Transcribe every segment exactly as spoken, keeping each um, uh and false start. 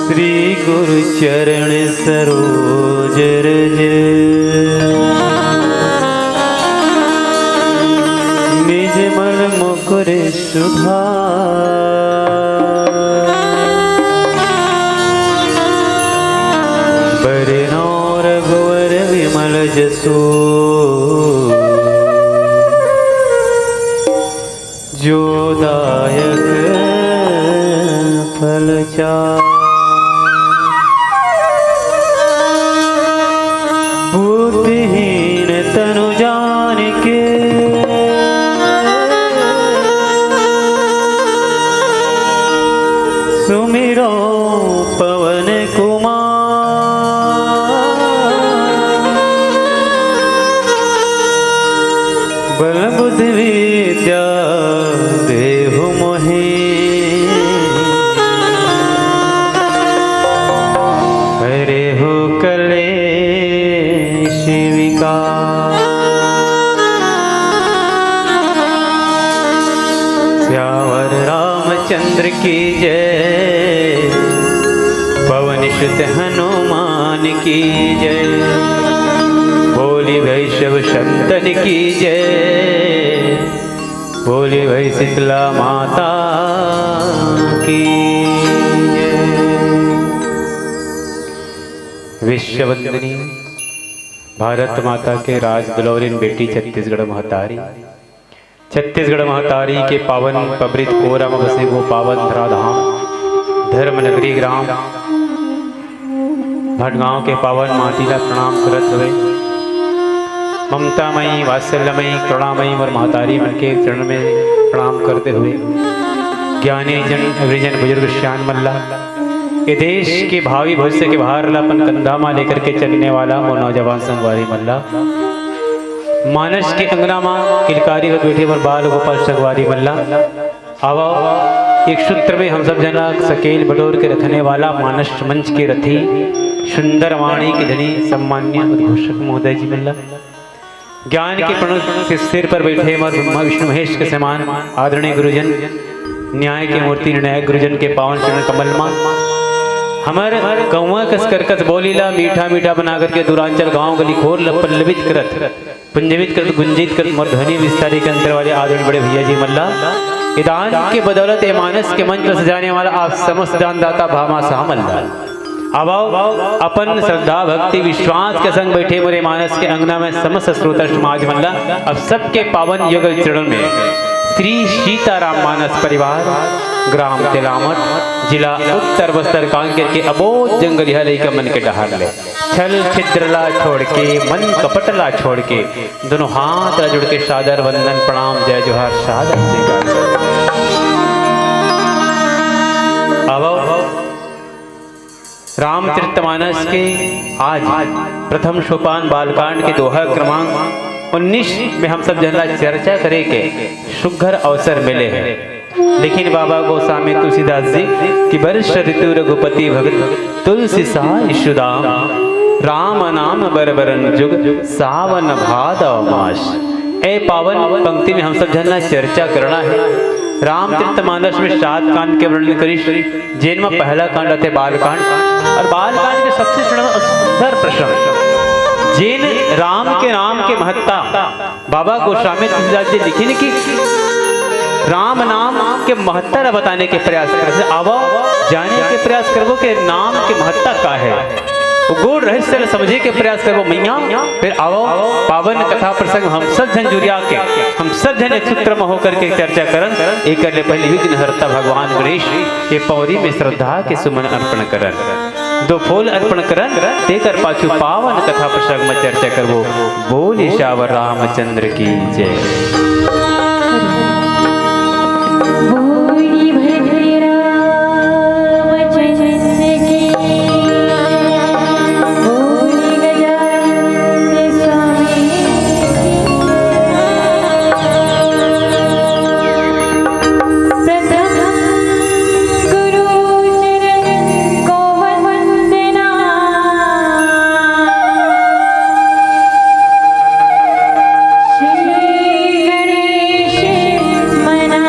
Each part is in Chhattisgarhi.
श्री गुरु चरण सरोज रज, निज मल मुकुर सुधार। बरनउँ रघुवर विमल जसु, जो दायक फल चार। बुद्धिहीन तनु जानिके, सुमिरउँ पवन कुमार। बल बुद्धि विद्या देहु मोहे, हरेहु कलेश विकार। सियावर रामचंद्र की जय, पवन सुत हनुमान की जय, बोली भाई सब संतन की जय, बोली भाई शीतला माता की जय। विश्ववंदनी भारत माता के राज दुलौरिन बेटी छत्तीसगढ़ महतारी। छत्तीसगढ़ महतारी के पावन पबरित कोरा म बसे वो पावन धराधाम, धर्म नगरी ग्राम भटगांव के पावन माटी ला प्रणाम करत हवे। ममतामयी, वात्सल्यमयी, करुणामयी मोर महतारी मन के चरण में प्रणाम करते हुए, ज्ञानी जन, वृजन, बुजुर्ग, सियान मन ला, ये देश के भावी भविष्य के भार ला अपन कंधा मा लेकर के चलने वाला मोर नौजवान संगवारी मन ला, मानस के अंगना मा किलकारी होत बैठे मोर बाल गोपाल संगवारी मन ला, आवा, एक सूत्र में हम सब जना सकेल बटोर के रखने वाला मानस मंच के रथी, सुंदर वाणी के धनी सम्मान्य उद्घोषक महोदय जी मन ला, ज्ञान के प्रणव के सिर पर बैठे मोर ब्रह्मा विष्णु महेश के समान आदरणीय गुरुजन, न्याय के मूर्ति निर्णायक गुरुजन के पावन चरण कमल मा हमर गौवा कस करकस बोली ला मीठा मीठा बना करके दूरांचल गांव गली खोर ल पल्लवित करत, पुंजवित करत, गुंजित करत मोर ध्वनि विस्तारी के अंतर वाले आदरणीय बड़े भैया जी मन ला, ये दान के बदौलत ये मानस के मंच ला सजाने वाला आप समस्त दानदाता भामा साहब मन ला, अब आओ, अपन श्रद्धा, भक्ति, विश्वास के संग बैठे मोरे मानस के अंगना में समस्त श्रोता समाज मन ला, अब सबके पावन युगल चरण में श्री सीताराम मानस परिवार, ग्राम तेलामठ, जिला उत्तर बस्तर कांकेर के अबोध जंगलिहा लइका मन के डहार ले। छल छिद्र ला छोड़ के, मन कपट ला छोड़ के, दोनों हाथ ला जोड़ के सादर वंदन प्रणाम जय जोहार सादर स्वीकार। अब रामचरितमानस के आज प्रथम सोपान बालकांड के दोहा क्रमांक उन्नीस में हम सब जन ला चर्चा करे के सुघर अवसर मिले हे। लेकिन बाबा गोस्वामी तुलसीदास जी कि वर्ष ऋतु रघुपति भगत तुलसी सहाय सुदाम, राम नाम बर बरन जुग सावन भादव मास। ए पावन पंक्ति में हम सब जन ला चर्चा करना हे। रामचरितमानस में सात कांड के वर्णन करिस, जेन म पहला कांड आथे बालकांड, और बालकांड के सबसे सुंदर, सुंदर प्रसंग, जेन राम के नाम के महत्ता बाबा गोस्वामी तुलसीदास जी लिखिन कि राम नाम के महत्ता ला बताने के प्रयास करत हे। आवा, जाने के प्रयास करबो कि नाम के महत्ता का हे, वो गूढ़ रहस्य ला समझे के प्रयास करबो मैया। फिर आवा, पावन कथा प्रसंग हम सब झन जुरिया के, हम सब झन एक सूत्र में होकर के चर्चा करन। एकर ले पहले विघ्नहर्ता भगवान गणेश के पौरी में श्रद्धा के सुमन अर्पण करन, दो फूल अर्पण करन, तेकर पाछू पावन कथा प्रसंग में चर्चा करबो। बोल सियावर रामचंद्र की जय। बोल भद्र रामचंद्र की, बोल गजानन स्वामी की। प्रथम गुरु चरण को वंदना। श्री गणेश मना।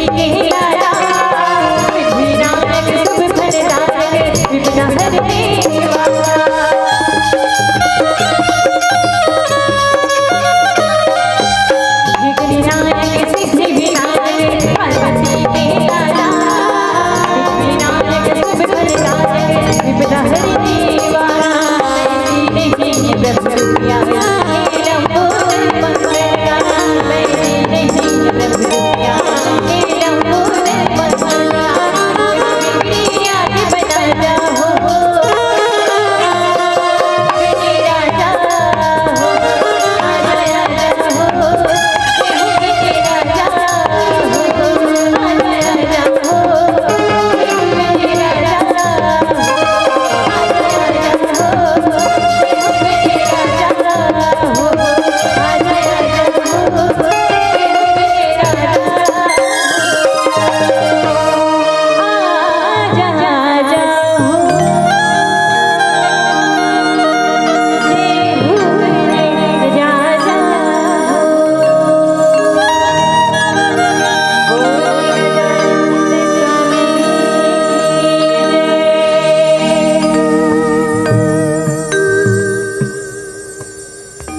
के लाला, विघ्न विनायक शुभ फलदायक, विघ्न हरने वाला। विघ्न विनायक सिद्धि विनायक, पार्वती के लाला, विघ्न विनायक शुभ फलदायक, विघ्न हरने वाला।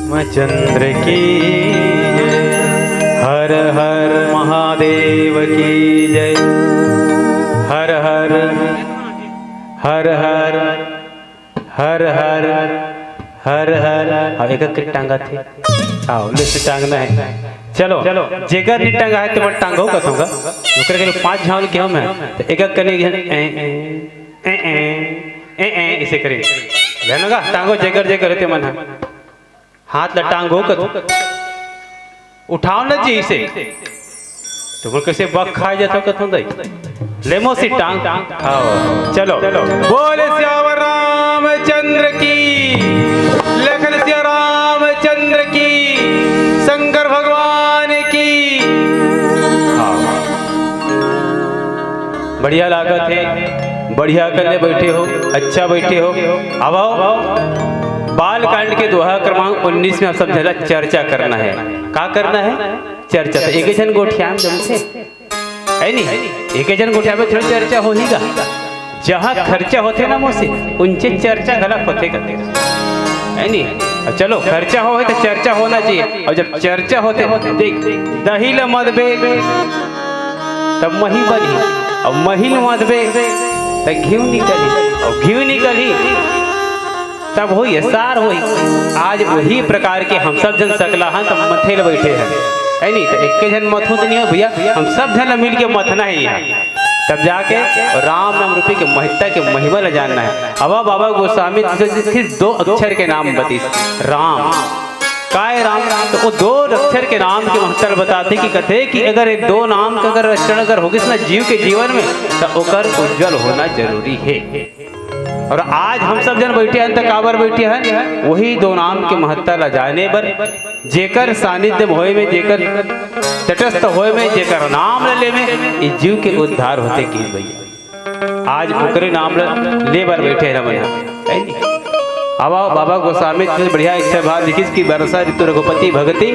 माँ चंद्र की जय, हर हर महादेव की जय, हर हर, हर हर, हर हर, हर हर। अब एक एक टांगा थे, आओ ले से टांगना है। चलो, जेकर नहीं टांगा है तो मैं टांगो का दूंगा। ओकरे के लिए पांच झावल के हम हैं, तो एक एक करने के ए ए ए ए ए ए, इसे करें। जानोगा टांगो जेकर जेकर होते मन है। हाथ ला टांगो कथो। उठाओ ना जी इसे। तुमन कैसे बक खाए जाथो कथो दई। ले मौसी टांग। आओ, चलो। बोले सियावर रामचंद्र की, लखन सिया रामचंद्र की, शंकर भगवान की। आओ। बढ़िया लागत हे, बढ़िया करने बैठे हो, अच्छा बैठे हो। अब आओ, बाल कांड के दोहा क्रमांक उन्नीस में आप सब झला चर्चा करना है। का करना है? चर्चा। तो एक झन गोठियान जम से, है नहीं? एक झन गोठिया में थोड़ी चर्चा होही गा। जहाँ खर्चा होथे ना मौसी, उनचे चर्चा घलक होथे करते, है नहीं? अब चलो, खर्चा हो तो चर्चा होना चाहिए। और जब चर्चा होथे, देख, दही ल मदबे तब मही बनही, और मही ल मदबे तब घीव निकलही, और घीव निकलही तब होही, सार होही। आज वही प्रकार के हम सब झन सकला हन, तब मथे ल बैठे हन, है नहीं? तो एक झन मथो तो नहीं हो भैया, हम सब झन ल मिल के मथना है यहाँ। तब जाके राम नाम रूपी के महत्ता के महिमा ल जानना है। अब बाबा गोस्वामी तुलसी सिर्फ दो अक्षर के नाम बतिस, राम। काय राम? तो वो दो अक्षर के नाम के महत्ता ल बताथे कि कथे कि अगर ये दो नाम का अगर रचना अगर होगिस ना जीव के जीवन में, तो ओकर उज्जवल होना जरूरी है। और आज हम सब झन बैठे हन, त काबर बैठे हन? वही दो नाम के महत्ता ला जाने बर, जेकर सानिध्य में होए में, जेकर तटस्थ होए में, जेकर नाम ला ले में, ये जीव के उद्धार होथे कि भैया। आज ओकरे नाम ला ले बर बैठे हन हमन ह, है नी? अब आओ, बाबा गोस्वामी तुलसी बढ़िया इच्छा भाव लिखिस कि बरसा ऋतु रघुपति भगति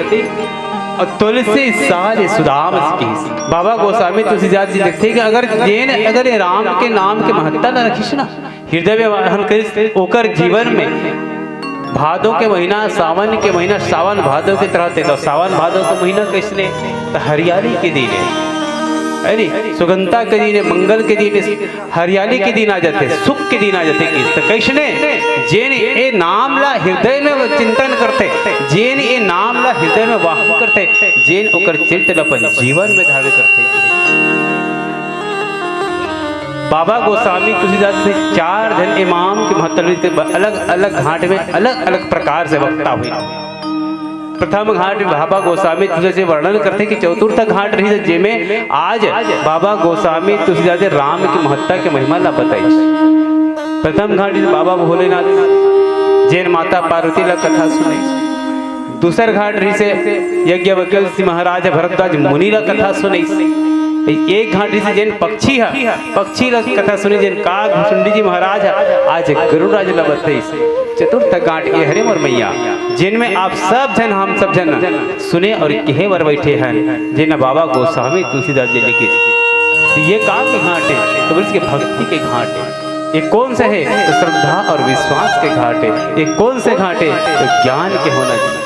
और तुलसी साज सुदाम सिखिस। बाबा गोस्वामी तुलसीदास जी लिखथे कि अगर जेन, अगर ये राम के नाम के महत्ता ला रखिस ना, हृदय में वाहन करिस, ओकर जीवन में भादो के महीना, सावन के महीना, सावन भादो के तरह देखो, सावन भादो के महीना कैसने? तो हरियाली के दिन है, है नी? सुगंधता के दिन है, मंगल के दिन है, हरियाली के दिन आ जाथे, सुख के दिन आ जाथे। किस तो कैसने? जेन ए नाम ला हृदय में चिंतन करथे, जेन ए नाम ला हृदय में वाहन करथे, जेन ओकर चरित्र ला अपन जीवन में धारण करथे। बाबा गोस्वामी तुलसीदास जी चार झन इमाम के महत्व अलग-अलग घाट में अलग-अलग प्रकार से वक्ता हुए। प्रथम घाट में बाबा गोस्वामी तुलसीदास जी वर्णन करथे कि चतुर्थ घाट रहिस, जेमे आज बाबा गोस्वामी तुलसीदास जी राम के महत्ता के महिमा ला बताइस। प्रथम घाट में बाबा भोलेनाथ जेन माता पार्वती ला कथा सुनाइस। दूसर घाट रहिसे यज्ञवल्क्य महाराज भरद्वाज मुनि ला कथा सुनइस। एक घाट रहिसे जेन पक्षी ह, पक्षी ला कथा सुनइस, जेन काग भुसुंडी जी महाराज ह आज गरुड़ राज ला बतइस। चतुर्थ घाट ये हरे मोर मैया, जेन में आप सब झन, हम सब झन सुने और कहे बर बैठे हन, जेन बाबा गोस्वामी तुलसीदास जी लिखिस। तो ये का के घाट हे? तो बोले कि भक्ति के घाट हे। ये कौन से हे? तो श्रद्धा और विश्वास के घाट हे। ये कौन से घाट हे? तो ज्ञान के होना चाहिए।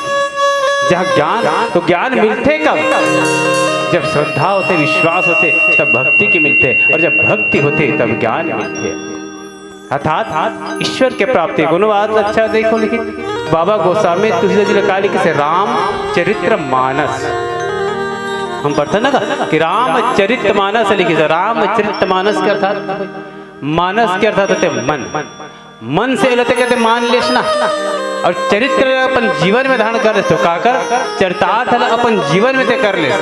जहाँ ज्ञान, तो ज्ञान मिलथे कब? जब श्रद्धा होथे, विश्वास होथे, तब भक्ति के मिलथे, और जब भक्ति होथे, तब ज्ञान मिलथे। अर्थात ईश्वर के प्राप्ति। कोनो बात अच्छा देखो, लेकिन बाबा गोस्वामी तुलसीदास जी का लिखे से राम चरित्र मानस। हम पढ़ते ना का कि राम चरित्र मानस लिखे से, राम चरित्र मानस के अर्थात, मानस के अर्थात होते मन। मन से लेते कहते मान लेस ना, और चरित्र अपन जीवन में धारण कर लेस तो काकर चरितार्थ ला अपन जीवन में ते कर लेस,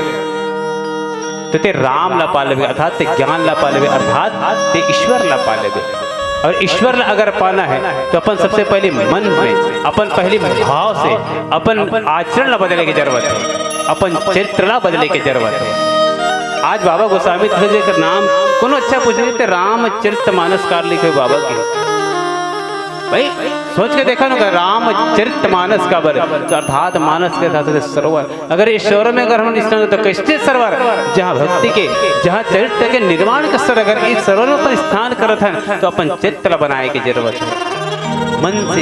तो ते राम ला पा लेबे, अर्थात ते ज्ञान ला पा लेबे, अर्थात ते ईश्वर ला पा लेबे। और ईश्वर ला अगर पाना है, तो अपन सबसे पहले मन में, अपन पहले भाव से, अपन आचरण ला बदले के जरूरत है, अपन चरित्र ला बदले के जरूरत है। आज बाबा गोस्वामी तुलसीदास जी के नाम कोनो अच्छा पूछ लेते, रामचरित मानस कार लिखे बाबा के। भाई, सोच के देखा ना, रामचरित मानस काबर, तो अर्थात मानस के साथ साथ सरोवर। अगर इस सरोवर में अगर हम स्नान तो कैसे सरोवर, जहाँ भक्ति के, जहाँ चरित्र के निर्माण के स्तर, अगर इस सरोवर में अपन स्नान करत हन, तो अपन चित्त ला बनाए के जरूरत है। मन से,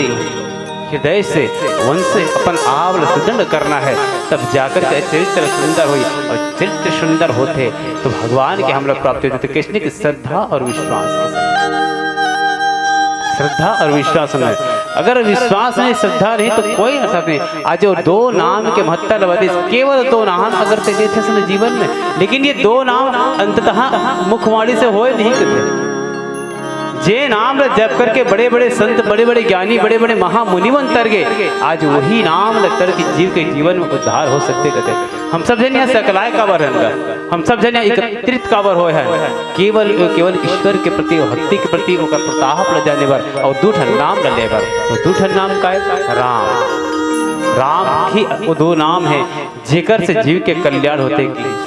हृदय से, मन से अपन आप ला सुदृढ़ करना है, तब जाकर के चरित्र सुंदर होई। और चरित्र सुंदर होथे, तो भगवान के हम लोग प्राप्ति होथे। तो कृष्ण की श्रद्धा और विश्वास के साथ, श्रद्धा और विश्वास में, अगर विश्वास नहीं, श्रद्धा नहीं, तो कोई अर्थ नहीं। आज वो दो नाम के महत्ता ला बतिस, केवल दो नाम अगर ते लेथस न जीवन में, लेकिन ये दो नाम अंततः मुखवाणी से होए नहीं करते। जे नाम ला जप करके बड़े बड़े संत, बड़े बड़े ज्ञानी, बड़े बड़े महामुनिवन तर गए, आज वही नाम ला तर के जीव के जीवन में उद्धार हो सकथे कथे। हम सब झन यहाँ सकलाय काबर हन गा? हम सब झन यहाँ एकत्रित काबर होए हन? केवल, केवल ईश्वर के प्रति, भक्ति के प्रति, ओकर प्रताप ला जाने बर और दू ठन नाम ला ले बर। तो दू ठन नाम का है? राम। राम ही वो दो नाम है, जेकर से जीव के कल्याण होथे कि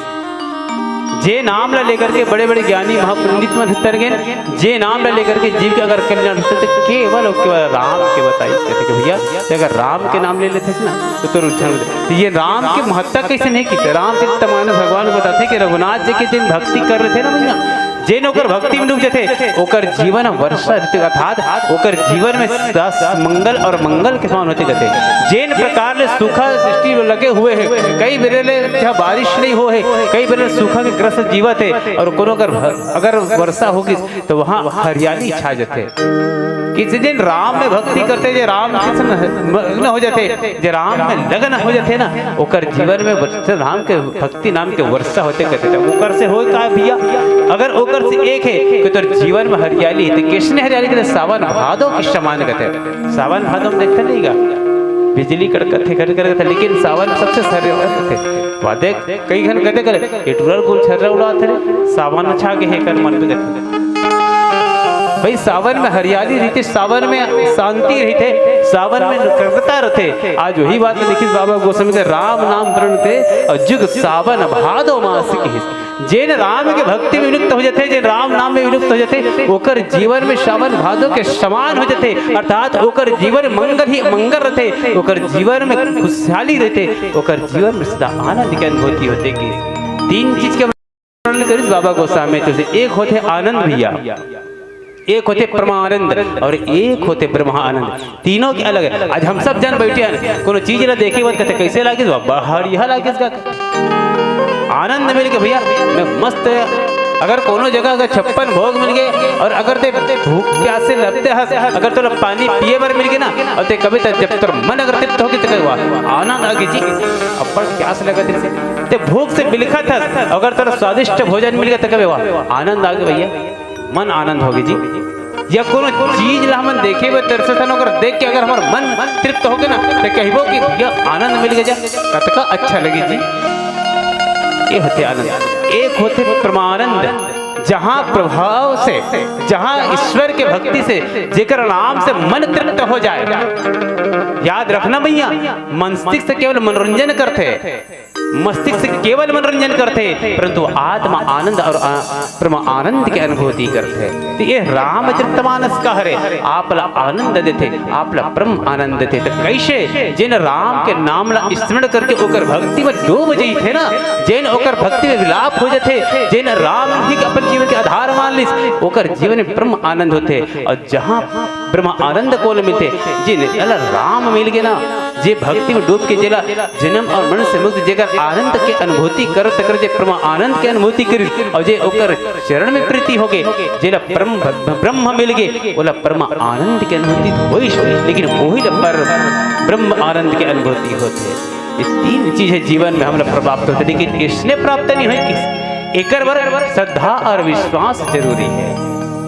जे नाम ला लेकर के बड़े-बड़े ज्ञानी महापंडित मन तर गेन, जे नाम ला लेकर के जीव के अगर कल्याण होथे, तो केवल अउ केवल राम के बताई। कहथे कि भैया, ते अगर राम के नाम ले लेथे ना, तो तोर उद्धार हो जाए। तो ये राम के महत्ता कैसे नहीं की? रामचरित मानस भगवान को बताथे कि रघुनाथ जी के जिन भक्ति कर लेथे ना भैया, जेन ओकर भक्ति में डूब जथे, ओकर जीवन वर्षा ऋतु अर्थात ओकर जीवन में रस मंगल और मंगल के समान होथे कथे। जेन प्रकार ले सूखा दृष्टि में लगे हुए हे, कई बेरे ले जहाँ बारिश नहीं हो हे, कई बेरे ले सूखा के ग्रस्त जीवत हे, और कोनो अगर भ-, अगर वर्षा होगी तो वहाँ हरियाली छा जथे। कि जे दिन राम में भक्ति करथे, जे राम के संग मग्न हो जथे, जे राम में लग्न हो जथे ना, ओकर जीवन में वर्षा, राम के भक्ति नाम के वर्षा होथे कथे। त ओकर से होय का भैया? अगर ओकर से एक हे कि तोर जीवन में हरियाली हे, त कइसने हरियाली कथे? सावन भादो के समान कथे। सावन भादो में देखथे नहीं गा, बिजली कड़कथे, खड़ कड़कथे, लेकिन सावन में सबसे सरल कथे। वाह, देख, कई घन कथे करे, "ये टुरा गुलछर्रा उड़ात हे रे, सावन छा गे हे कर मन में," कथे। भाई, सावन में हरियाली रहिथे, सावन में शांति रहिथे, सावन में नम्रता रहिथे। आज वही बात लिखिस बाबा गोस्वामी के, "राम नाम प्रण थे और जुग सावन भादो मास की।" जेन राम के भक्ति में विलुप्त हो जथे, जेन राम नाम में विलुप्त हो जथे, ओकर जीवन में सावन भादो के समान हो जथे, अर्थात ओकर जीवन मंगल ही मंगल रहिथे, ओकर जीवन में खुशहाली रहिथे, ओकर जीवन में सदा आनंद के अनुभूति होथे। कि तीन चीज के वर्णन करिस बाबा गोस्वामी तुलसी। एक होथे आनंद भैया, एक होथे परमानंद और एक होथे ब्रह्मानंद। तीनों के अलग हे। आज हम सब झन बैठे हन, कोनो चीज ला देखे बर कथे, "कैसे लागिस बा? बढ़िया लागिस गा।" आनंद मिल के भैया, मैं मस्त। अगर कोनो जगह अगर छप्पन भोग मिल गे और अगर ते भूख प्यास से लपटे हस, अगर तोला पानी पिए बर मिल गे ना, और ते कभी तक जब तोर मन अगर तृप्त होगे, तो कहे, "वाह, आनंद आ गे जी, अब्बड़ प्यास लगत हे।" ते भूख से बिलखत हस, अगर तोला स्वादिष्ट भोजन मिल गे, तो कहे, "वाह, आनंद आ गे भैया, मन आनंद होगे जी।" या कोनो चीज ला हमन देखे बर तरसत हन, ओकर देख के अगर हमर मन तृप्त होगे ना, तो कहिबो कि भैया आनंद मिल गे जा, कतका अच्छा लगे जी। ये होथे आनंद। एक होथे परमानंद, जहाँ प्रभाव से, जहाँ ईश्वर के भक्ति से जेकर नाम से मन तृप्त हो जाए, याद रखना भैया, मस्तिष्क से केवल मनोरंजन करथे, मस्तिष्क से केवल मनोरंजन करथे, परंतु आत्मा आनंद और आ-, परम आनंद के अनुभूति करथे। तो ये रामचरितमानस का हरे, आप ला आनंद देथे, आप ला परम आनंद देथे। तो कैसे? जेन राम के नाम ला स्मरण करके ओकर भक्ति में डूब जइथे ना, जेन ओकर भक्ति में विलाप हो जथे, जेन राम ही के अपन जीवन के आधार मान लिस, ओकर जीवन में परम आनंद होथे। और जहाँ ब्रह्म आनंद कोन मिलथे, जेन ला राम मिल गे ना, जे भक्ति में डूब के जेला जन्म और मरण से मुक्त, जेकर आनंद के अनुभूति करत करत जे परम आनंद के अनुभूति करिस और जे ओकर चरण में प्रीति हो गे, जेला परम ब्रह्म मिल गे, ओला परम आनंद के अनुभूति होइस, लेकिन वही ला पर ब्रह्म आनंद के अनुभूति होथे। ये तीन चीज हे जीवन में हमला प्राप्त होथे, लेकिन इसने प्राप्त नहीं होय कि एकर बर श्रद्धा और विश्वास जरूरी हे।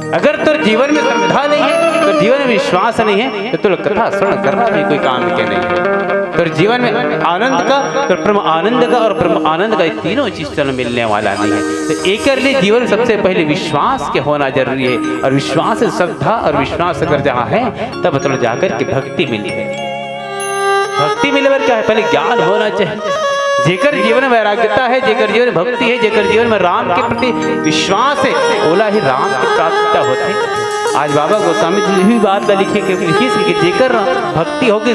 अगर तोर जीवन में श्रद्धा नहीं हे, तोर जीवन में विश्वास नहीं हे, तो तोला कथा श्रवण करना भी कोई काम के नहीं हे। तोर जीवन में आनंद का, तोर परम आनंद का और परम आनंद का, ये तीनों चीज तोला मिलने वाला नहीं हे। तो एकर लिए जीवन में सबसे पहले विश्वास के होना जरूरी हे, और विश्वास, श्रद्धा और विश्वास अगर जहाँ हे, तब तोला जाकर के भक्ति मिली हे। भक्ति मिले बर क्या हे? पहले ज्ञान होना चाहिए। जेकर जीवन में वैराग्यता हे, जेकर जीवन में भक्ति हे, जेकर जीवन में राम के प्रति विश्वास हे, ओला ही राम के प्राप्त होथे। आज बाबा गोस्वामी जी भी बात ला लिखे के, लिखिस कि जेकर भक्ति होगे,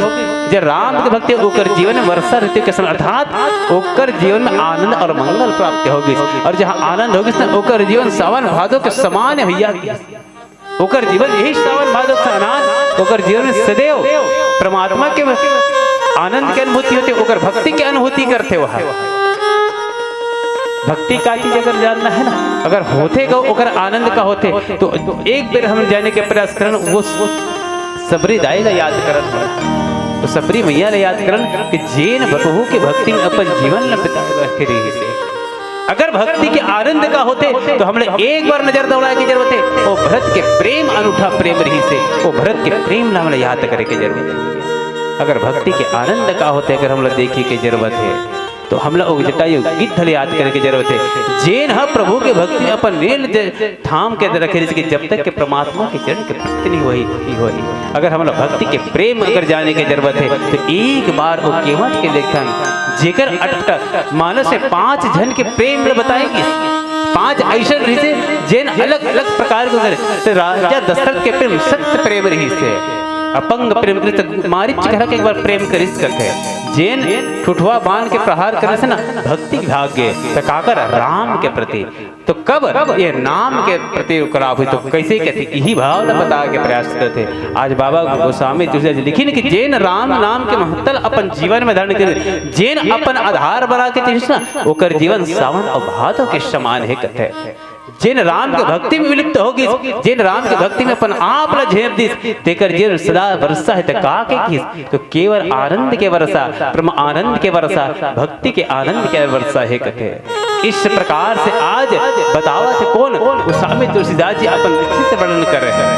जे राम के भक्ति, ओकर जीवन में वर्षा ऋतु के समान, अर्थात ओकर जीवन में आनंद और मंगल प्राप्त होगे, और जहाँ आनंद होगे ना, ओकर जीवन सावन भादो के समान हे भैया। ओकर जीवन यही सावन भादो के समान, ओकर जीवन में सदैव परमात्मा के आनंद के अनुभूति होथे, ओकर भक्ति के अनुभूति करथे। वह भक्ति का चीज अगर जानना हे ना, अगर होथे गो, ओकर आनंद का होथे, तो एक बेर हम जाने के प्रयास करन, वो सबरी दाई ला याद करत हे, तो सबरी मैया ला याद करन कि जेन प्रभु के भक्ति में अपन जीवन ला बिताए बर रखे रहिस हे। अगर भक्ति के आनंद का होथे, तो हमला एक बार नजर दौड़ाए के जरूरत हे। ओ भरत के प्रेम अनूठा प्रेम रहिस हे, ओ भरत के प्रेम ला हमला याद करे के जरूरत हे। अगर भक्ति के आनंद का होथे, अगर हमला देखे के जरूरत हे, तो हमला ओ जटायु गिद्ध ला याद करे के जरूरत हे, जेन ह प्रभु के भक्ति में अपन लील ज-, थाम के रखे रहिस कि जब तक के परमात्मा के चरण के भक्ति नहीं होही, नहीं होही। अगर हमला भक्ति के प्रेम अगर जाने के जरूरत हे, तो एक बार ओ केवट के देखथन, जेकर अटपटा मानस में पांच झन के प्रेम ल बताए गिस। पांच अइसन रहिस हे, जेन अलग-अलग प्रकार के करे। तो राजा दशरथ के प्रेम सत्य प्रेम रहिस हे, अपंग प्रेम करिस, तो मारीच करा के एक बार प्रेम करिस कथे। जेन ठुठवा बाण के प्रहार करे से ना भक्ति भाग गे, तो काकर? राम के प्रति। तो कब ये नाम के प्रति ओकर लाभ होही, तो कैसे कथे, यही भाव ला बताए के प्रयास करथे। आज बाबा गोस्वामी तुलसीदास जी लिखिन कि जेन राम नाम के महत्ता ल अपन जीवन में धारण करे, जेन अपन आधार बना के चलिस ना, ओकर जीवन सावन अउ भादो के समान हे कथे। जेन राम के भक्ति में विलिप्त हो गिस, जेन राम के भक्ति में अपन आप ला झेप दिस, तेकर जीवन सदा वर्षा हे, त का के किस? तो केवल आनंद के वर्षा, परम आनंद के वर्षा, भक्ति के आनंद के वर्षा हे कथे। इस प्रकार से आज बतावत हे कोन? गोस्वामी तुलसीदास जी अपन शिष्य वर्णन कर रहे हैं।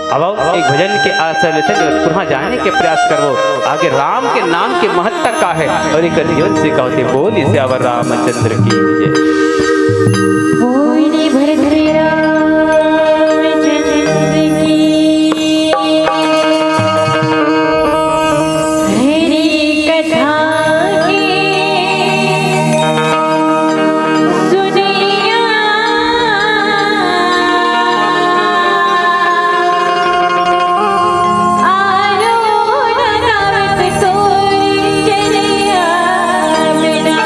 अब आओ, एक भजन के आश्रय लेते हैं, पुनः जाने के प्रयास करबो। आगे राम के नाम के महत्ता का हे और एकर जीवन से का होथे। बोलिए सियावर रामचंद्र की जय। बोलिए भरत रामचंद्र की। हरि कथा के सुनिया। आरो न गावत तोर चरिया बिना।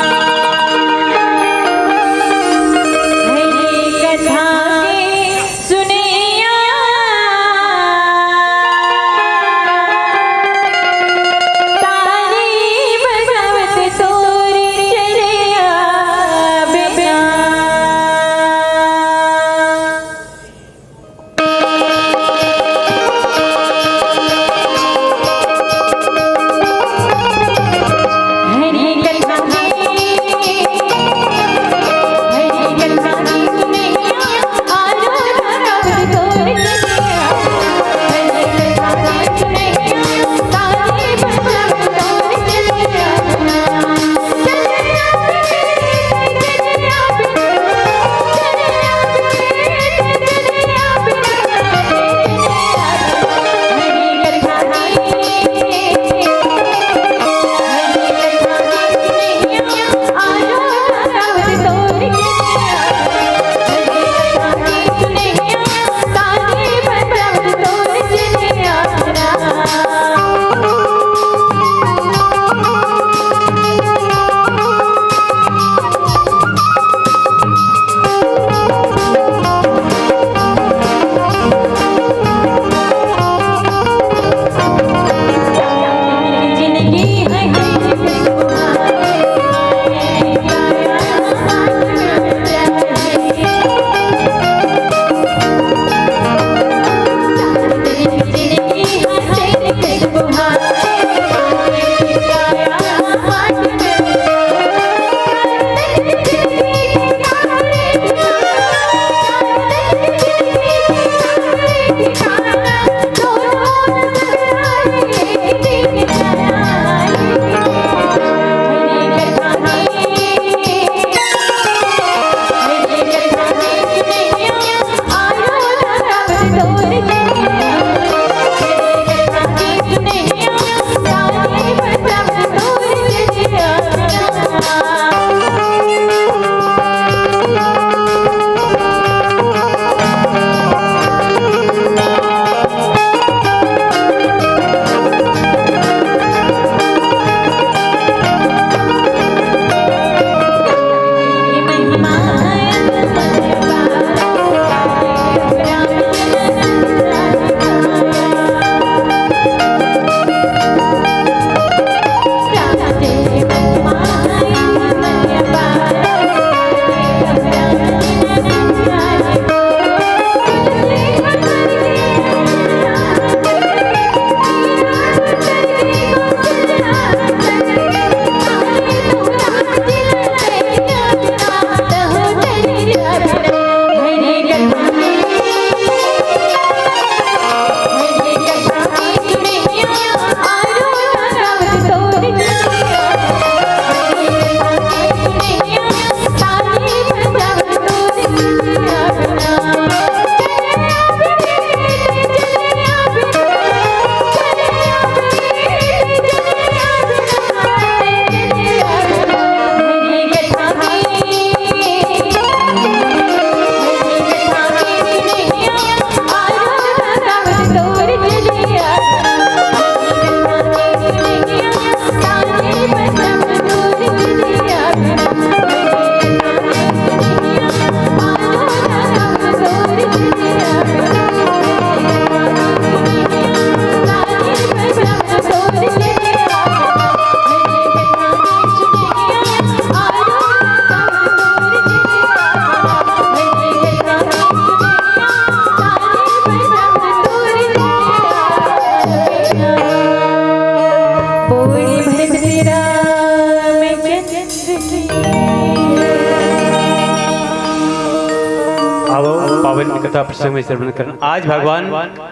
पावन कथा प्रसंग में श्रवण करन। आज भगवान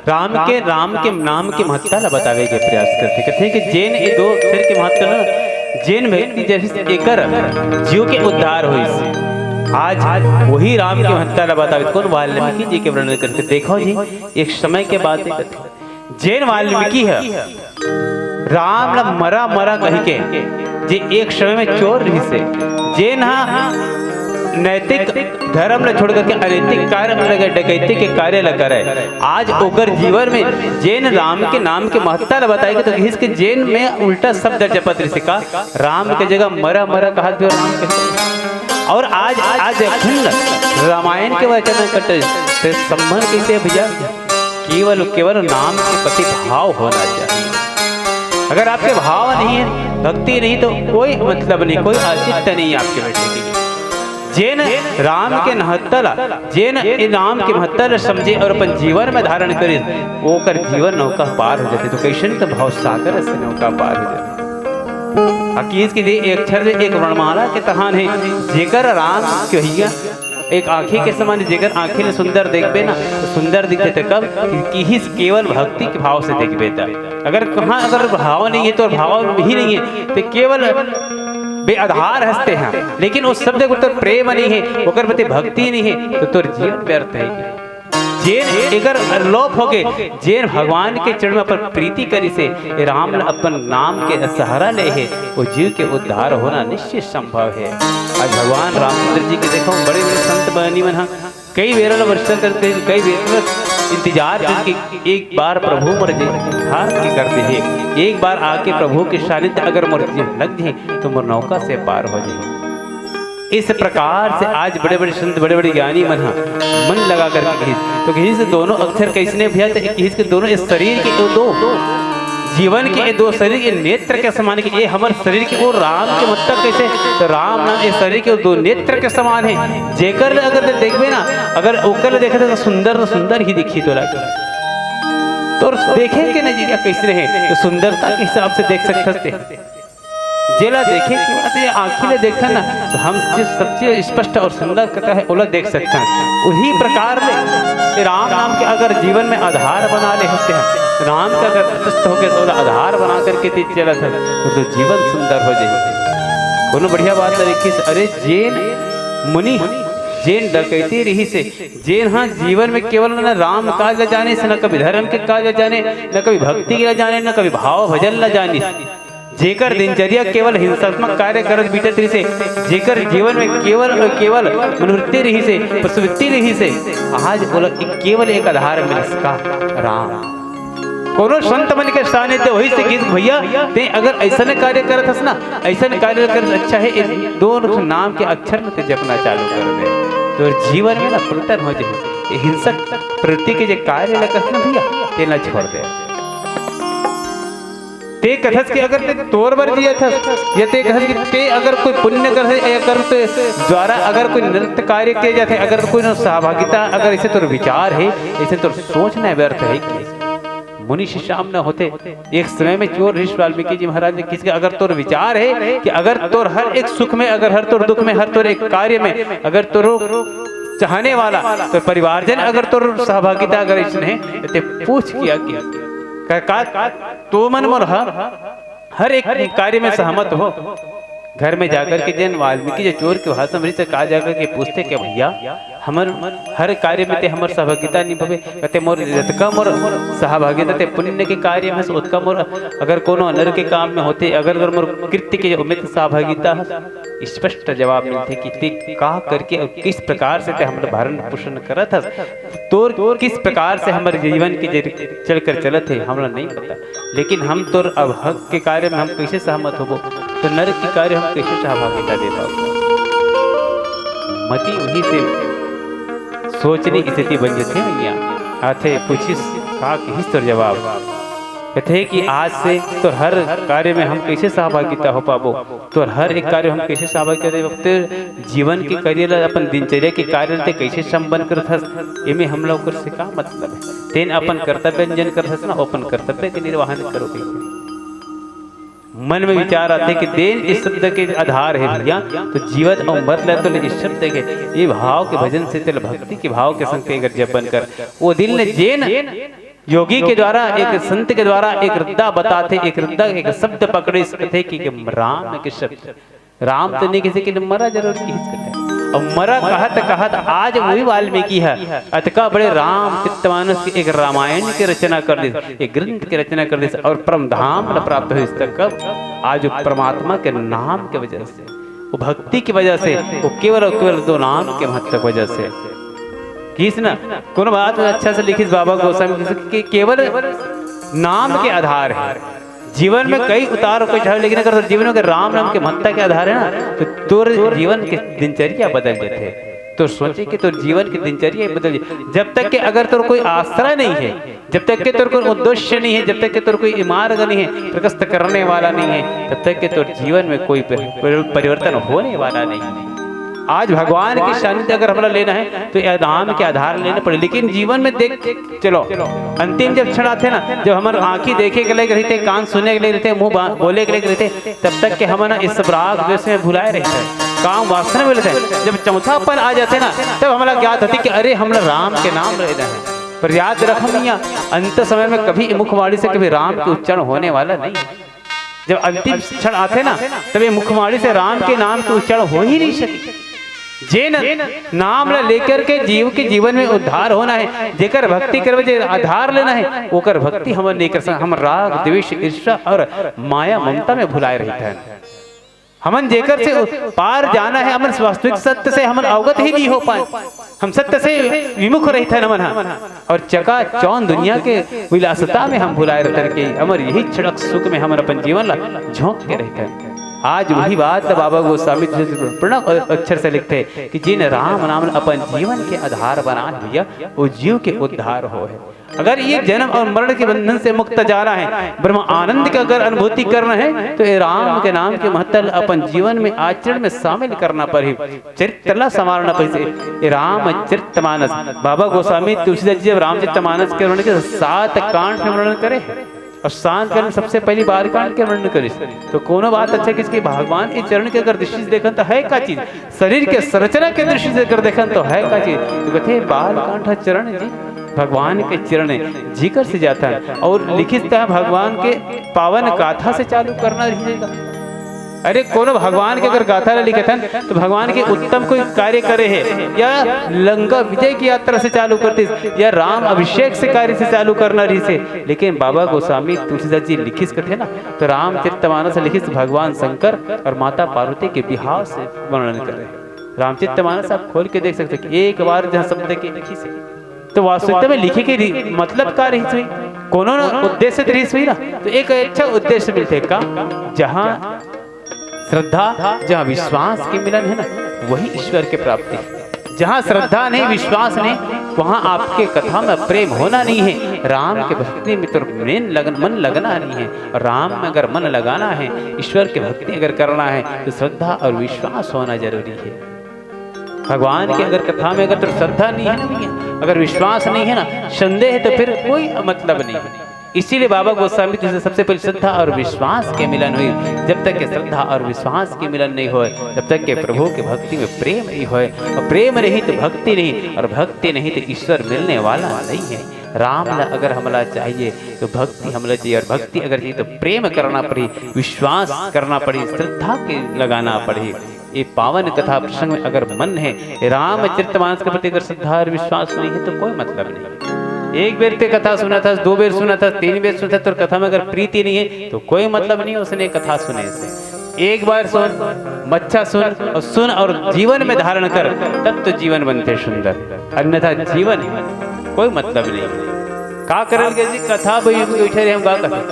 राम के, राम के नाम के महत्ता ला बतावे के प्रयास करथे। कथे कि जेन ए दो अक्षर के महत्ता ना, जेन व्यक्ति जैसे एकर जीव के उद्धार होइस। आज वही राम के महत्ता ला बतावे। कोन? वाल्मीकि जी के वर्णन करथे। देखो जी, एक समय के बात हे, जेन वाल्मीकि ह राम ला मरा मरा कहिके, जे एक समय में चोर रहिसे, जेन ह नैतिक धर्म ला छोड़ करके अनैतिक कार्य में लगे, डकैती के कार्य ला करे, आज ओकर जीवन में जेन राम के नाम के महत्ता ला बताए के, तो कहिस के जेन में उल्टा शब्द जपत रहिसे का, राम के जगह मरा मरा कहा जो राम के। और आज, आज अखंड रामायण के वचन कटे, ते संबंध कैसे भैया? केवल, केवल नाम के प्रति भाव होना चाहिए। अगर आपके भाव नहीं है, भक्ति नहीं, तो कोई मतलब नहीं, कोई औचित्य नहीं है आपके बैठे के लिए। जेन राम के महत्ता ला, जेन ए नाम के महत्ता ला समझे और अपन जीवन में धारण करे, ओकर जीवन नौका पार हो जाथे। तो कैसन तो भाव सागर से नौका पार हो जाथे। अकीस के लिए एक अक्षर से एक वर्णमाला के तहान है, जेकर राम कहिया एक आँखी के समान, जेकर आँखी ले सुंदर देखबे ना, तो सुंदर दिखथे। त कब? कि, किहिस केवल भक्ति के भाव से देखबे त। अगर कहाँ, अगर भाव नहीं है, तो भाव ही नहीं है, तो केवल बेआधार हंसते हैं, लेकिन उस शब्द को तो प्रेम नहीं है, ओकर प्रति भक्ति नहीं है, तो तोर जीवन व्यर्थ है। जेन एकर लोप होगे, जेन भगवान के चरण में अपन प्रीति करिसे, ए राम ल अपन नाम के सहारा ले हे, वो जीव के उद्धार होना निश्चित संभव है। आज भगवान रामचंद्र जी के देखो, बड़े बड़े संत बनी मन ह कई बेरा ल वर्षा करते हैं, कई बेरा ल इंतजार करके एक बार प्रभु मोर जी हाथ के कर दे, एक बार आके प्रभु के सानिध्य अगर मोर जी लग जाए, तो मोर नौका से पार हो जाए। इस प्रकार से आज बड़े-बड़े संत, बड़े-बड़े ज्ञानी मन ह मन लगा करके कहिस। तो कहिस दोनों अक्षर कैसने भैया? तो कहिस के दोनों इस शरीर के दो, दो जीवन के, ये दो शरीर के नेत्र के समान के, ये हमर शरीर के, वो राम के मतलब कैसे? तो राम नाम इस शरीर के दो नेत्र के समान है। जेकर ले अगर ते देखबे ना, अगर ओकर ले देखे तो सुंदर, तो सुंदर ही दिखी तोला। तो देखे के नजरिया कैसे है? तो सुंदरता के हिसाब से देख सकथस ते। जेला देखे के बाद ये आँखी ले देखथन ना, तो हम जे सबसे स्पष्ट और सुंदर कथा है, ओला देख सकथन। उही प्रकार ले ये राम नाम के अगर जीवन में आधार बना ले हंसते हैं, राम के अगर तटस्थ होके ओला आधार बना करके ते चलत है, तो, तो जीवन सुंदर हो जाए। कोनो बढ़िया बात लिखिस, अरे जेन मुनि, जेन डकैती रहिसे, जेन हा जीवन में केवल न राम काज ला जानिस, न कभी धर्म के काज ला जाने, न कभी भक्ति के ला जाने, न कभी भाव भजन ला जानिस, जेकर दिनचर्या केवल हिंसात्मक कार्य करत बीतत रहिसे, जेकर जीवन में केवल और केवल मनोवृत्ति रहिसे, प्रवृत्ति रहिसे, आज ओला एक, केवल एक आधार मिलिस का, राम। कोनो संत मन के सानिध्य होइसे कहिस भैया, ते अगर ऐसन कार्य करत हस ना, ऐसन कार्य करत अच्छा है, ये दोनों नाम के अक्षर में ते जपना चालू कर दे, तो जीवन में ना फुलटन हो जाए। ये हिंसक प्रवृत्ति के जे कार्य लगत ना भैया, तेला छोड़ दे। ते कथस कि अगर ते तोर बर जियत हस, या ते कथस कि ते अगर कोई पुण्य करथे, या कर ते द्वारा अगर कोई नृत्य कार्य किए जाथे, अगर कोई न सहभागिता, अगर ऐसे तोर विचार है, ऐसे तोर सोच न व्यर्थ है कि मुनि शिष्य आम न होते। एक समय में चोर ऋषि वाल्मीकि जी महाराज ने किसी का अगर तोर विचार है कि अगर तोर हर एक सुख में, अगर हर तोर दुख में, हर तोर एक कार्य में अगर तोर चाहने वाला, तोर परिवारजन अगर तोर सहभागिता अगर इसने, ते पूछ किया कि का, का तो मन मोर ह हर एक कार्य में सहमत हो। घर में जाकर के जेन वाल्मीकि जे चोर के भाषा में से का जाकर के पूछते कि भैया, हमर हर कार्य में ते हमर सहभागिता निभावे, कते मोर जतका मोर सहभागिता ते पुण्य के कार्य में से ओतका मोर, अगर कोनो अनर के काम में होते, अगर, अगर मोर कृत्य के उमेद सहभागिता है, स्पष्ट जवाब मिलथे कि ते का करके और किस प्रकार से ते हमर भरण पोषण करत हस, तोर किस प्रकार से हमर जीवन के जे चलकर चलत है, हमरा नहीं पता, लेकिन हम तोर अभाग के कार्य में हम कैसे सहमत होबो, तो नरक के कार्य हम कैसे सहभागिता दे पाबो? मती वही से सोचनी स्थिति बन जथे भैया। आथे पूछिस का किहिस तोर जवाब? कथे कि आज से तोर हर कार्य में हम कैसे सहभागिता हो पाबो, तोर हर एक कार्य हम कैसे सहभागिता दे पाबो, तेर जीवन के कार्य ला, अपन दिनचर्या के कार्य ला ते कैसे संपन्न करत हस, एमे हमला ओकर से का मतलब है? तेन अपन कर्तव्य अंजन करत हस ना, अपन कर्तव्य के निर्वाहन करो कहिके। मन में विचार आथे कि देन इस शब्द के आधार हे भैया, तो जीवत अउ मरत ल तो ले इस शब्द के, ये भाव के भजन से तेला भक्ति के भाव के संग ते अगर जपन कर, वो दिन ले जेन योगी के द्वारा, एक संत के द्वारा एक रद्दा बताथे, एक रद्दा, एक शब्द पकड़े सकथे कि, कि राम के शब्द, राम तो नहीं किसी के मरा जरूर किहिस कथे। अब मरा कहत कहत आज वही वाल्मीकि हे, अतका बड़े रामचरितमानस के एक रामायण के रचना कर दिस, एक ग्रंथ के रचना कर दिस और परम धाम ल प्राप्त होइस। त कब? आज वो परमात्मा के नाम के वजह से, वो भक्ति की वजह से, वो केवल और केवल दो नाम के महत्व की वजह से। किस ना कोनो बात अच्छा से लिखिस बाबा गोस्वामी जी कि केवल नाम के आधार हे जीवन में कई उतार कोई चढ़ाव, लेकिन अगर तोर जीवन के राम नाम के महत्ता के आधार हे ना, तो तोर जीवन के दिनचर्या बदल जाथे। तो सोचे कि तोर जीवन के दिनचर्या ही बदल जाए। जब तक कि अगर तोर कोई आश्रय नहीं हे, जब तक कि तोर कोई उद्देश्य नहीं हे, जब तक कि तोर कोई मार्ग नहीं हे, प्रशस्त करने वाला नहीं हे, तब तक कि तोर जीवन में कोई पर-, पर-, परिवर्तन होने वाला नहीं हे। आज भगवान के सानिध्य अगर हमला लेना हे, तो ये नाम के आधार लेना पड़े। लेकिन जीवन में देख, चलो, अंतिम जब क्षण आथे ना, जब हमर आँखी देखे के लायक रहिथे, कान सुने के लायक रहिथे, मुंह बा-, बोले के लायक रहिथे, तब तक के हमन इस सब राग द्वेष में भुलाए रहिथे, काम वासना में रहिथे। जब चौथा पल आ जाथे ना, तब हमला ज्ञात होथे कि अरे, हमला राम के नाम लेना हे। पर याद रखो भैया, अंत समय में कभी मुखवाणी से कभी राम के उच्चारण होने वाला नहीं हे। जब अंतिम क्षण आथे ना, तब ये मुखवाणी से राम के नाम के उच्चारण हो ही नहीं सके। जेन नाम ला लेकर के जीव के जीवन में उद्धार होना हे, जेकर भक्ति करबे, जे आधार लेना हे, ओकर भक्ति हमन नहीं कर सकन। हम राग, द्वेष, ईर्ष्या और माया ममता में भुलाए रहिथन। हमन जेकर से उ-, पार जाना हे, हमन वास्तविक सत्य से हमन अवगत ही नहीं हो पाए। हम सत्य से विमुख रहिथन हमन ह। और चकाचौंध दुनिया के विलासता में हम भुलाए रहिथन कि हमर यही क्षणिक सुख में हमन अपन जीवन ला झोंक के रहिथन। आज वही बात बाबा गोस्वामी जी प्रणव अक्षर से लिखथे कि जिन राम नाम ला अपन जीवन के आधार बनाए हे भैया, वो जीव के उद्धार होहे। अगर ये जन्म और मरण के बंधन से मुक्त जाना हे, ब्रह्म आनंद के अगर अनुभूति करना हे, तो ये राम के नाम के महत्व ला अपन जीवन में आचरण में शामिल करना पड़ही। चरित्र ला संवारना पड़ही। ये रामचरितमानस, बाबा गोस्वामी तुलसीदास जी जब रामचरितमानस के वर्णन के सात कांड के वर्णन करे, और सात कांड में सबसे पहली बाल कांड के वर्णन करिस। तो कोनो बात अच्छा किसके भगवान के चरण के अगर दृष्टि से देखन तो हे का चीज, शरीर के संरचना के दृष्टि से अगर देखन तो हे का चीज, तो कथे बाल कांड ह चरण जी, भगवान के चरण हे, जिकर से जाथन। और लिखित त भगवान के पावन गाथा से चालू करना रहिथे। अरे, कोनो भगवान के अगर गाथा ला लिखत हन, तो भगवान के उत्तम कोई कार्य करे हे, या लंका विजय की यात्रा से चालू करतिस, या राम अभिषेक से कार्य से चालू करना रहिस हे। लेकिन बाबा गोस्वामी तुलसीदास जी लिखिस कथे ना, तो रामचरितमानस लिखिस भगवान शंकर और माता पार्वती के बिहाव से वर्णन करे हे। रामचरितमानस आप खोल के देख सकते हो कि एक बार जहाँ शब्द के लिखिस हे, तो वास्तविकता में लिखे के रि-, मतलब का रहिस होही, कोनो न उद्देश्य तो रहिस होही ना, तो एक अच्छा उद्देश्य मिलथे का, जहाँ श्रद्धा, जहाँ विश्वास के मिलन हे ना, वही ईश्वर के प्राप्ति हे। जहाँ श्रद्धा नहीं, विश्वास नहीं, वहाँ आपके कथा में प्रेम होना नहीं हे, राम के भक्ति में तो मन लगन, मन लगना नहीं हे। और राम में अगर मन लगाना हे, ईश्वर के भक्ति अगर करना हे, तो श्रद्धा और विश्वास होना जरूरी हे। भगवान के अगर कथा में अगर तो श्रद्धा नहीं हे ना, नहीं हे, अगर विश्वास नहीं हे ना, संदेह हे, तो फिर कोई मतलब नहीं हे। इसीलिए बाबा गोस्वामी जी से सबसे पहले श्रद्धा और विश्वास के मिलन होही। जब तक के श्रद्धा और विश्वास के मिलन नहीं होय, जब तक के प्रभु के भक्ति में प्रेम नहीं होय, और प्रेम नहीं तो भक्ति नहीं, और भक्ति नहीं तो ईश्वर मिलने वाला नहीं हे। राम ला अगर हमला चाहिए तो भक्ति हमला चाहिए, और भक्ति अगर चाहिए तो प्रेम करना पड़ही, विश्वास करना पड़ही, श्रद्धा के लगाना पड़ही। ये पावन कथा प्रसंग में अगर मन हे, रामचरितमानस के प्रति अगर श्रद्धा और विश्वास नहीं हे, तो कोई मतलब नहीं। एक बेर ते कथा सुनत हस, दो बेर सुनत हस, तीन बेर सुनत हस, तोर कथा में अगर प्रीति नहीं हे, तो कोई मतलब नहीं उसने कथा सुने से। एक बार सुन, अच्छा सुन, और सुन और जीवन में धारण कर, तब तो जीवन बनथे सुंदर, अन्यथा जीवन कोई मतलब नहीं। का करल गे जी, कथा ब-, बैठे रहे हम, का कथा?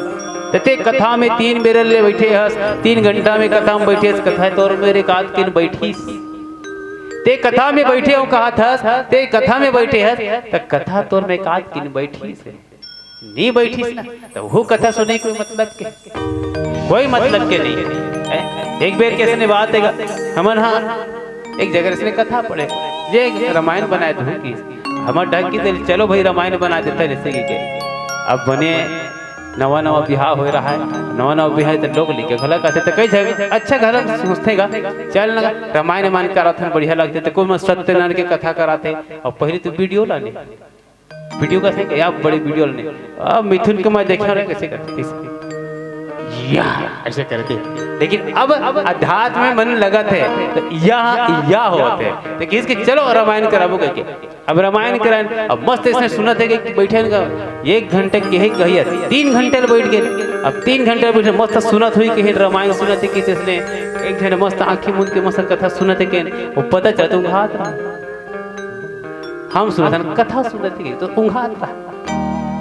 त ते कथा में तीन बेर ले बैठे हस, तीन घंटा में कथा में बैठे हस, कथा तोर मेर एकाध किन बैठिस। ते कथा में बैठे हंव कहत हस, ते कथा में बैठे हस, त कथा तोर मेर एकाध किन बैठिस हे। नहीं बैठिस ना, त वो कथा सुने कोई मतलब के, कोई मतलब के नहीं हे। एक बेर के अइसने बात हे गा, हमन हा एक जगह अइसने कथा पढ़े, जे रामायण बनाए धुन की, हमर ढंग की, चलो भाई रामायण बना देता है, जैसे कि के। अब बने नवा नवा बिहाव होए रहा है, नवा नवा बिहाव त लोग लइका घला कहथे, त कई झन अच्छा घला सोचथे गा, चल ना रामायण मान कराथन, बढ़िया लगथे। त कोई मन सत्यनारायण के कथा कराथे, अउ पहली तो वीडियो लाने, वीडियो कइसे, या बड़े वीडियो लाने। अब मिथुन के मैं देखे रहे कइसे करथे, कइसे या अइसे करथे। लेकिन अब अध्यात्म में मन लगत हे, त या या होत हे, त किहिस के चलो रामायण कराबो कहिके। अब रामायण कराएन, अब मस्त अइसने सुनत हे कि बइठे हे गा, एक घंटा के हे कहिया, तीन घंटा ले बइठ गे। अब तीन घंटा ले बइठे मस्त सुनत होही कहिन, रामायण सुनत हे कहिस अइसने, एक झन मस्त आँखी मूंद के मस्त कथा सुनत हे कहिन, वो पता चलत उंघात रहा। हम सुनत हन, कथा सुनत हे कहिन त उंघात रहा।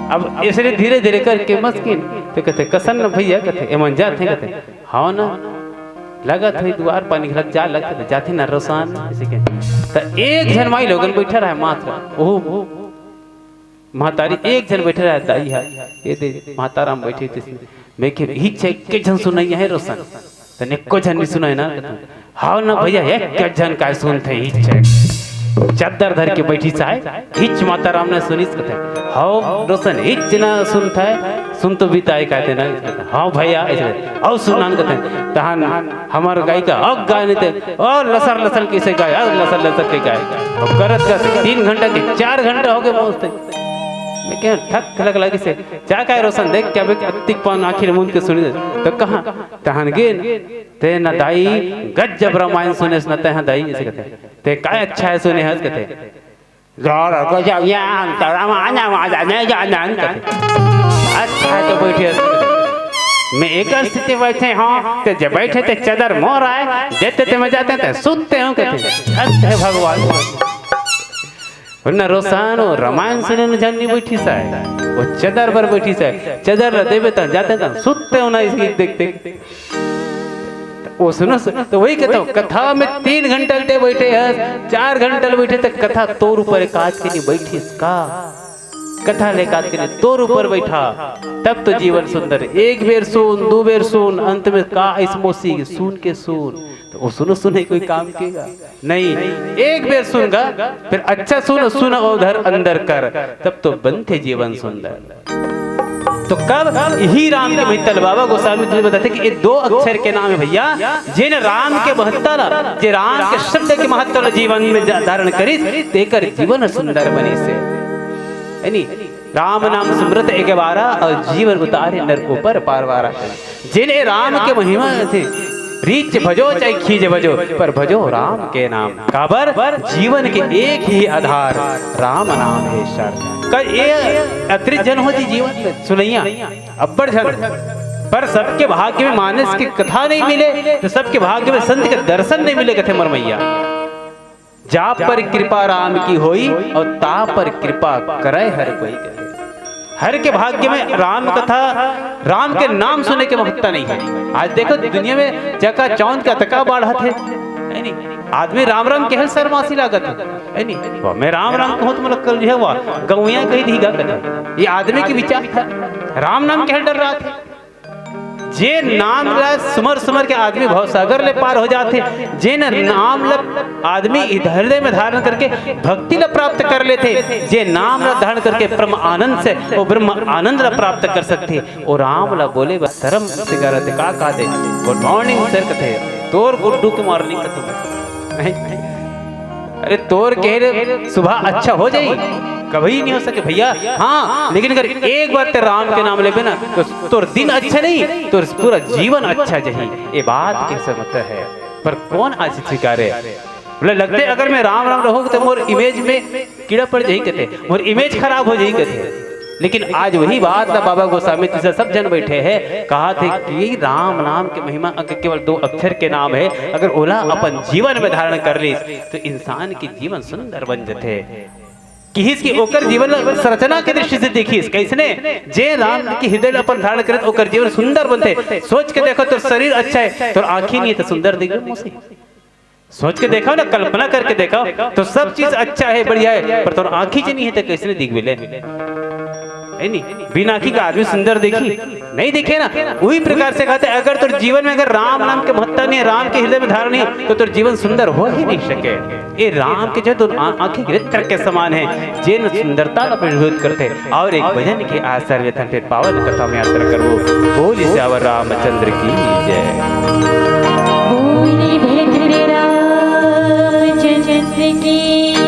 अब अइसने धीरे धीरे करके मस्त कहिन, त कथे, कसन न भइया, कथे, एमन जात हे, कथे, हव ना, लगत होही दुवार पानी घलक जाए लगथे, त जाथे ना रोसान, अइसे कहिन। त एक झन माईलोगन बइठे रहे मात्र, ओहू महतारी एक झन बइठे रहे, दाई हा, ये दे महताराम बइठे हे, मैं कहेंव इहिच एक झन सुनइया हे रोशन, त एको झन नइ सुनय ना। हव ना भइया, एक झन काय सुनथे, इहिच हे। चद्दर धर के बइठिस आय, इहिच महताराम न सुनिस कथे। हव रोशन, इहिच न सुनथे, सुन तो बिताय कहिथे ना। हव भइया, अइसे, अउ सुन ना कथे। तहन हमर गायिका अउ गाय नइ ते, अउ लसर लसर कइसे गाय, अउ लसर लसर के गाय। अउ करत करत तीन घंटा के चार घंटा हो गे मस्त। मैं कहेंव ठक खलक लगिस हे, जा काय रोशन, देख के अभी अतिक पान आँखी मूंद के सुनिस हे। त कहाँ? तहन गेन, ते न दाई, गजब रामायण सुनेस न तैं ह दाई, अइसे कथे। ते काय अच्छा हे सुने हस, कथे। जोर गजब ज्ञान, त रामायण वाला नइ जानन, कथे। अच्छा हे त बइठे हस। मैं एक स्थिति बइठे हंव, ते जे बइठे ते चदर मोर आय, जेते ते मैं जातेंव ते सुततेंव, कथे। अच्छा हे भगवान। ओ ना रोशन, ओ रामायण सुने न झन नइ बइठिस आय, ओ चदर बर बइठिस आय। चदर ल देबे त जातेंव त सुततेंव ना, इसकी देखते। ओ सुनो, सुनो, त वही कहत हंव, कथा में तीन घंटा ले बइठे हस, चार घंटा ले बइठे, त कथा तोर ऊपर एकात के नइ बइठिस का? कथा ले एकात के नइ, तोर ऊपर बइठा, तब तो जीवन सुंदर। एक बेर सुन, दू बेर सुन, अंत में का अइस मौसी, सुन के सुन। त ओ सुनो सुने कोई काम के गा? नहीं, एक बेर सुन गा, फिर अच्छा सुन, सुन अउ धर अंदर कर, तब तो बनथे जीवन सुंदर। त कब इही राम के महत्ता ल बाबा गोस्वामी तुलसी बताथे कि ये दो अक्षर के नाम हे भइया, जेन राम के महत्ता ला, जे राम के शब्द के महत्ता ला जीवन में जा-, धारण करिस, तेकर जीवन सुंदर बनिस हे। हे नी? राम नाम सुमिरत एक बारा, अउ जीवन उतारे नर को पर पार बारा। जेन ए राम के महिमा थे, रीच भजो चाहे खींच भजो, पर भजो राम के नाम। काबर? जीवन के एक ही आधार, राम नाम हे सर। का ये अतिरिक्त झन हो जी जीवन में सुनइया, अब्बड़ झन। पर सबके भाग्य में मानस के कथा नइ मिले, त सबके भाग्य में संत के दर्शन नइ मिले, कथे मोर मइया। जा पर कृपा राम की होई, अउ ता पर कृपा करय हर कोई, कथे। हर के भाग्य में राम कथा, राम के नाम सुने के महत्ता नइ हे। आज देखो दुनिया में चकाचौंध के अतका बाढ़त हे, हे नी? आदमी राम राम कहे ल सरमासी लागत हे, हे नी? वाह, मैं राम राम कहूं त मोला कल जो हे वाह, गौंइया कहि दिही गा, कथे। ये आदमी के विचार हे, राम नाम कहे ल डर्राथे। जे नाम ला सुमर सुमर के आदमी भवसागर ले पार हो जाथे, जे न नाम ला आदमी हृदय में धारण करके भक्ति ला प्राप्त कर लेथे, जे नाम ला धारण करके ब्रह्म आनंद से वो ब्रह्म आनंद ला प्राप्त कर सकथे, वो राम ला बोले बर सरम सिंगारथे। का कथे? गुड मॉर्निंग सर, कथे, तोर गुड्डू के मॉर्निंग कथे। अरे तोर कहे ले सुबह अच्छा हो जाई, कभी नहीं हो सके भइया। हाँ, लेकिन अगर एक बार ते राम के नाम लेबे ना, तो तोर दिन अच्छा नहीं, तोर पूरा जीवन अच्छा जाही। ये बात के समझता है, पर कौन आज स्वीकारे? बोले लगथे अगर मैं राम राम रहूं त मोर इमेज में कीड़ा पड़ जाही, कथे, मोर इमेज खराब हो जाही, कथे। लेकिन आज वही बात ला बाबा गोस्वामी तुलसी सब झन बइठे हे, कहाथे कि राम नाम के महिमा अगर केवल दो अक्षर के नाम हे, अगर ओला अपन जीवन में धारण कर लिस, त इंसान के जीवन सुंदर बन जथे। किहिस कि ओकर जीवन ला संरचना के दृष्टि से देखिस, कइसने? जे राम के हृदय ला अपन धारण करे, ओकर जीवन सुंदर बनथे। सोच के देखो, तोर शरीर अच्छा हे, तोर आँखी नहीं हे, त सुंदर दिखबे मौसी। सोच के देखो ना, कल्पना करके देखो, तो सब चीज अच्छा हे, बढ़िया हे, पर तोर आँखी जे नहीं हे, त कइसने दिखबे ले? हे नहीं? बिना आँखी के आदमी सुंदर देखही? नहीं देखे ना। उही प्रकार से कहत हे, अगर तोर जीवन में अगर राम नाम के महत्ता नहीं हे, राम के हृदय में धारण नहीं हे, तो तोर जीवन सुंदर हो ही नहीं सके। ये राम के जो तो आ-, आँखी के नेत्र के समान हे, जेन सुंदरता ला प्रज्वलित करथे। अउ एक भजन के आसर में थन फिर पावन कथा में यात्रा करबो। बोल सियावर रामचंद्र की जय। बोल भद्र रामचंद्र की